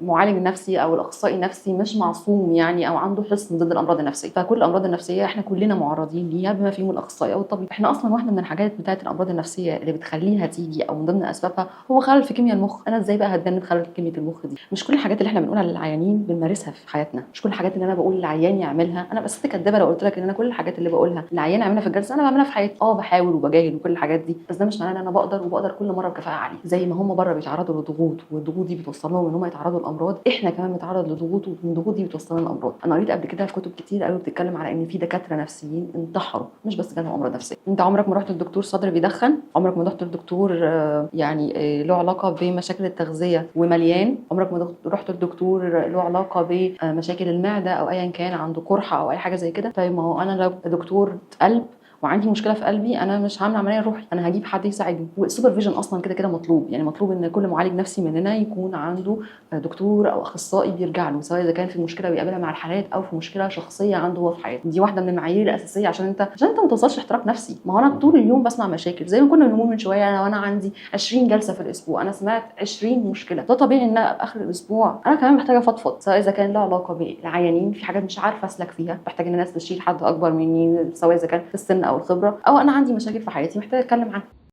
المعالج النفسي او الاخصائي النفسي مش معصوم يعني، او عنده حصن ضد الامراض النفسيه. فكل الامراض النفسية احنا كلنا معرضين ليها بما فيهم الاخصائي او الطبيب. احنا اصلا واحدة من الحاجات بتاعه الامراض النفسية اللي بتخليها تيجي او من ضمن اسبابها هو خلل في كيمياء المخ. انا ازاي بقى هتجنب خلل في كيمياء المخ دي؟ مش كل الحاجات اللي احنا بنقولها للعيانين بنمارسها في حياتنا، مش كل الحاجات اللي انا بقول للعيان يعملها. انا بس كدابه لو قلت لك ان انا كل الحاجات اللي بقولها العيان يعملها في الجلسة انا بعملها في حياتي. بحاول وبجاهد وكل الحاجات دي، بس ده مش معناه ان انا بقدر وبقدر كل مرة بكفاءة عالية. زي ما هم بره بيتعرضوا لضغوط والضغوط دي بتوصل لهم ان هم يتعرضوا لامراض، احنا كمان بنتعرض لضغوط والضغوط دي بتوصلنا لامراض. انا قريت قبل كده في كتب كتير قوي بتتكلم على ان في دكاترة نفسيين انتحروا، مش بس جالهم امراض نفسية. انت عمرك ما رحت لدكتور صدر بيدخن؟ عمرك ما رحت لدكتور يعني له علاقة بمشاكل التغذية ومليان؟ عمرك ما رحت لدكتور له علاقة بمشاكل المعدة او ايا كان عنده قرحة او اي حاجة زي كده؟ طيب ما هو انا لو دكتور قلب وعندي مشكلة في قلبي انا مش هعمل عملية لروحي، انا هجيب حد يساعدني. وال supervision اصلا كده كده مطلوب، يعني مطلوب ان كل معالج نفسي مننا يكون عنده دكتور او اخصائي بيرجع له، سواء اذا كان في مشكلة بيقابلها مع الحالات او في مشكلة شخصية عنده هو في حياته. دي واحدة من المعايير الاساسية عشان انت ما توصلش احتراق نفسي. ما هو انا طول اليوم بسمع مشاكل، زي ما كنا بنقول من شوية، انا وانا عندي 20 جلسه في الاسبوع انا سمعت 20 مشكلة. ده طبيعي ان انا في اخر الاسبوع انا كمان محتاجه افضفض، سواء اذا كان له علاقة بالعيانين في حاجات مش عارفه اسلك فيها، بحتاج ان الناس تشيل حد اكبر مني سواء اذا كان في السن او الخبرة، او انا عندي مشاكل في حياتي محتاجه اتكلم عنها.